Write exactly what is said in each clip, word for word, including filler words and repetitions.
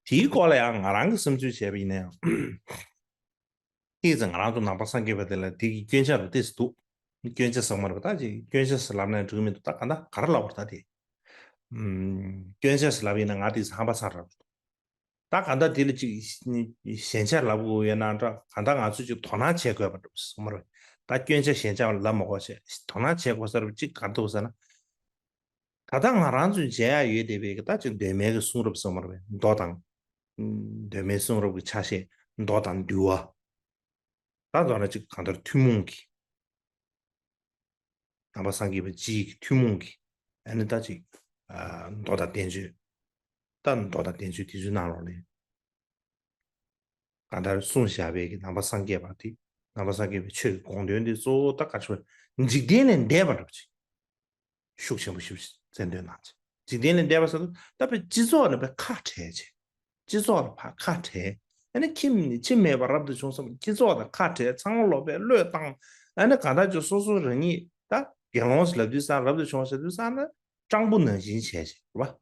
དེའི་སྐོར་ལ་ཡང་ང་རང་གི་བསམ་ཚུལ་བྱས་པ་ཡིན་ན་ཡང་། ཏོག་ཙམ་ང་རང་ཚོ་ནང་པ་སངས་རྒྱས་པ་དེ་ལ་དེ་གི་སྐྱོན་ཆ་རུ་ཏོག་ཙམ་འདུག་སྐྱོན་ཆ་ཟེར་མ་རེད་པ། ད་ཅིག་སྐྱོན་ཆ་ཟེར་ལབ་ན་འགྲིག་གི་མི་འདུག་ད་ག་ད་ག་རེ་ལབ་དགོས་རེད་ད་དེ། ཨུམ། སྐྱོན་ཆ་ཟེར་ལབ་ཡིན་ན་ང་ཏོག་ཙམ་ཧམ་པ་ཚ་རབས་འདུག་ད་ག་ད་དེ་ལ་ཅིག་ཞན་ཆ་ལབ་དགོས་ཡོད་ན་འདྲ། ག་ད་ང་ཚོས་ཅིག་དོ་སྣང་བྱེད་དགོས་པ་འདྲ་པོ་ཟེར་མ་རེད། ད་སྐྱོན་ཆ་ཞན་ཆ་ལབ་མ་དགོས་བྱས་དོ་སྣང་བྱེད་དགོས་ས་རེད། ཅིག་ག་འདུག་ཟེར་ན། ད་ལྟ་ང་རང་ཚོས་མཇལ་ཡ་ཡོད་བསྡད་པའི་གི་ད་ཅིག་གདོད་མའི་གི་གསུང་རབ་ཟེར་མ་རེད་པས། མདོ་དང་། ཨུམ། གདོད་མའི་གསུང་རབ་ཀྱི་ཆ་ཤས་མདོ་དང་འདུལ་བ། ད་མདོར་ན་ཅིག་གང་ལྟར་ཐུན་མོང་གི། ནང་པ་སངས་རྒྱས་པ་སྤྱིའི་གི་ཐུན་མོང་གི། ཨ་ནི་ད་ཅིག་ཨ། མདོ་དང་བསྟན་བཅོས། ད་མདོ་དང་བསྟན་བཅོས་དེ་ཚོའི་ནང་ལོགས་ནས། གང་ལྟར་གསུངས་བཞག་པའི་གི་ནང་པ་སངས་རྒྱས་པ་དེ། ནང་པ་སངས་རྒྱས་པའི་ཆོས་ཀྱི་དགོངས་དོན་དེ་གཙོ་བོ་ད་ག་ཚོད་འཇིག་རྟེན་ལས་འདས་པ་འདྲ་པོ་ཅིག་ཤུགས་ཆེན་པོ་ཞེ་པོ་ཅིག་རྩལ་འདོན་གནང་ཅིག་འཇིག་རྟེན་ལས་འདས་པ་ཟེར་དུས་ད་དཔེ་སྤྱི་ཚོགས་ནས་དཔེ་ཁ་བྲལ་ཅིག་སྤྱི་ཚོགས་ལ་ཕར་ཁ་བྲལ། ཨ་ནི་ཁྱིམ་ནས་ཁྱིམ་མེད་པར་རབ་ཏུ་བྱུང་བསམ། སྤྱི་ཚོགས་དང་ཁ་བྲལ། ཚང་མ་ལོག་པའི་བློས་བཏང་། ཨ་ནི་གང་ལྟར་ཅིག་སོ་སོ་རང་ཉིད་ད་དགེ་སློང་ཞིག་ལབ་དུས་ཙང་། རབ་ཏུ་བྱུང་བ་ཟེར་དུས་ཙང་ན་སྤྲང་པོ་ནང་བཞིན་བྱས་ཤིག་རེད་པ།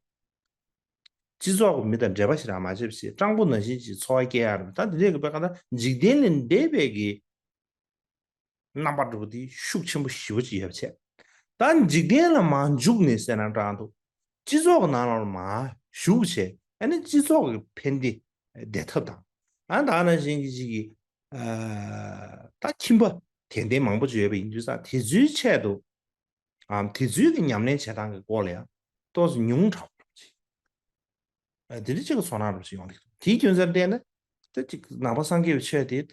སྤྱི་ཚོགས་ཀྱི་མི་དང་འབྲེལ་བ་ཞེ་དྲག་མ་བྱས་པ་ཞིག་སྤྲང་པོ་ནང་བཞིན་གྱི་འཚོ་བ་སྐྱེལ་ཡ་རེད། ད་དེ་འདྲའི་གི་དཔེ་གང་ལྟར་འཇིག་རྟེན་ལས་འདས་པའི་གི་རྣམ་པ་འདྲ་པོ་དེ་ཤུགས་ཆེན་པོ་ཞེ་པོ་ཅིག་ཡོད་པ་བྱས། ད་འཇིག་རྟེན་ལ་མར་འཇུག་ནས་ཟེར་ན་འདྲ་འདུག་སྤྱི་ཚོགས་ཀྱི་ནང་ལ་མར་ཞུགས་བྱས། ཨ་ནི་སྤྱི་ཚོགས་ཀྱི་ཕན་བདེ་བདེ་ཐབས་དང་། ཨ་ད་ནང་བཞིན་གྱི་ཅིག་གི་ཨ་ད་ཁྱིམ་པ་དད་ལྡན་མང་པོ་ཅིག་ཡོད་པ་ཡིན་དུས་ཙང་དེ་ཚོའི་ཆེད་དུ། ཨ། དེ་ཚོའི་གི་ཉམས་ལེན་བྱེད་སྟངས་ཀྱི་སྐོར་ལ་ཡང་ཏོག་ཙམ་ཉུང་དྲགས་པ་ཅིག་ཨ། དེ་འདྲ་ཅིག་གི་ཚོར་སྣང་འདྲ་ཅིག་ཡོང་གི་འདུག་དེའི་རྒྱུ་མཚན་བརྟེན་ནས་ད་ཅིག་ནང་པ་སངས་རྒྱས་པའི་ཆོས་དེ་ད་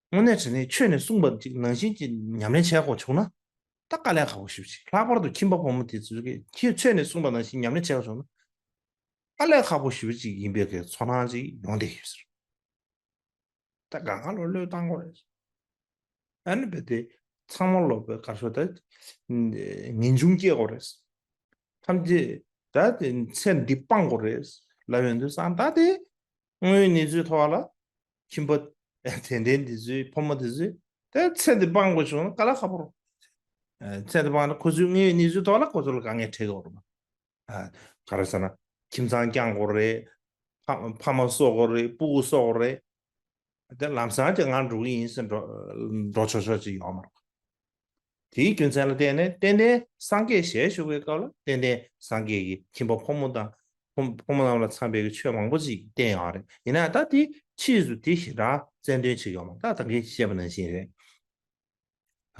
དངོས་གནས་དྲང་གནས་ཆོས་ནས་གསུངས་པ་ཅིག་ནང་བཞིན་ཅིག་ཉམས་ལེན་བྱེད་དགོས་བྱུང་ན་ད་དཀའ་ལས་ཁག་པོ་ཞེ་པོ་ཅིག་ལྷག་པར་དུ་ཁྱིམ་པ་ཕོ་མོ་དེ་ཚོས་ཀྱི་ཁྱོད་ཆོས་ནས་གསུངས་པ་ནང་བཞིན་ཉམས་ལེན་བྱེད་དགོས་བྱུང་ན་དཀའ་ལས་ཁག་པོ་ཞེ་པོ་ཅིག་ཡིན་པའི་གི་ཚོར་སྣང་ཅིག་ཡོང་བསྡད་ཡོད་ཟེར། ད་གང་ག་ལོ་བློས་བཏང་དགོས་རེད། ཨ་ནི་བས་དེ་ཚང་མ་ལོག་པའི་གར་སོ་ད་ངེས་འབྱུང་སྐྱེ་དགོས་རེད། ཐམས་ཅད་ད་དེ་ཚེ་འདི་སྤང་དགོས་རེད་ལབ་ཡོང་དུས་ཙང་ད་དེ་དངོས་ཡོད་གནས་ཚུལ་ཐོག་ལ་ཁྱིམ་པ་དད་ལྡན་འདི་ཚོས་ཕོ་མོ་འདི་ཚོས་ད་ཚེ་འདི་སྤང་དགོས་བྱུང་ན་དཀའ་ལས་ཁག་པོ་རེད། ཚེ་འདི་སྤང་ན་ཁོ་ཚོའི་དངོས་ཡོད་གནས་ཚུལ་ཐོག་ལ་ཁོ་ཚོ་ལ་དཀའ་ངལ་འཕྲད་ཀྱི་ཡོད་རེད་པ། ཨ། ག་རེ་ཟེར་ན། ཁྱིམ་ཚང་བསྐྱང་དགོས་རེད། ཕ་ཕ་མ་གསོ་དགོས་རེད། སྤུ་གུ་གསོ་དགོས་རེད། དེ་ལམ་སང་ཅིག་ང་འགྲོ་གི་ཡིན་ཟེར་འགྲོ་འགྲོ་ཆོག་ཆོག་ཅིག་ཡོད་མ་རེད། དེའི་རྒྱུ་མཚན་ལ་བརྟེན་ནས་ཏན་ཏན་སངས་རྒྱས་ཞལ་བཞུགས་པའི་སྐབས་ལ་ཏན་ཏན་སངས་རྒྱས་ཀྱིས་ཁྱིམ་པ་ཕོ་མོ་དང་ཕོ་ཕོ་མོ་རྣམས་ལ་འཚམས་པའི་ཆོས་མང་པོ་ཅིག་བསྟན་ཡོད་རེད། ཡིན་ན་ད་དེ་ཕྱིས་སུ་དེ་ཞེ་དྲག་རྩལ་འདོན་བྱེད་ཀྱི་ཡོད་མ་རེད། ད་ད་གིན་བཤད་པ་ནང་བཞིན་རེད།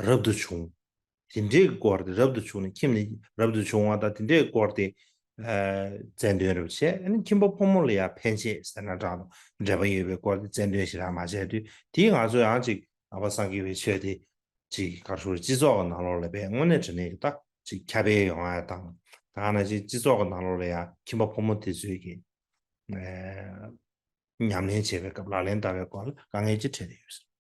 རབ་ཏུ་བྱུང་། དེ་འདྲའི་སྐོར་དེ་རབ་ཏུ་བྱུང་ནས་ཁྱིམ་ནས་རབ་ཏུ་བྱུང་བ་དང་དེ་འདྲའི་སྐོར་དེ་ཨ་རྩལ་འདོན་རབ་བྱས། ཨ་ནི་ཁྱིམ་པ་ཕོ་མོ་ལ་ཡང་ཕན་ཆེད་ཟེར་ན་འདྲ་འདུག་འབྲེལ་བ་ཡོད་པའི་སྐོར་དེ་རྩལ་འདོན་ཞེ་དྲག་མ་བྱས་དུས་དེའི་ང་ཚོ་ཡང་ཅིག་ནང་པ་སངས་རྒྱས་པའི་ཆོས་དེ་ཅིག་ག་རེ་ཞུ་རེད། སྤྱི་ཚོགས་ཀྱི་ནང་ལོགས་ལ་བས་དངོས་གནས་དྲང་གནས་ཀྱི་ད་ཅིག་ཁྱབ་སྤེལ་ཡོང་ཡ་དང་། ད་ག་ནང་བཞིན་སྤྱི་ཚོགས་ཀྱི་ནང་ལོགས་ལ་ཡང་ཁྱིམ་པ་ཕོ་མོ་དེ་ཚོས་ཀྱི་ཨ་ཉམས་ལེན་བྱེད་པའི་སྐབས་ལག་ལེན་བསྟར་བའི་སྐོར་ལ་དཀའ་ངལ་ཅིག་འཕྲད་བསྡད་ཡོད་ཟེར།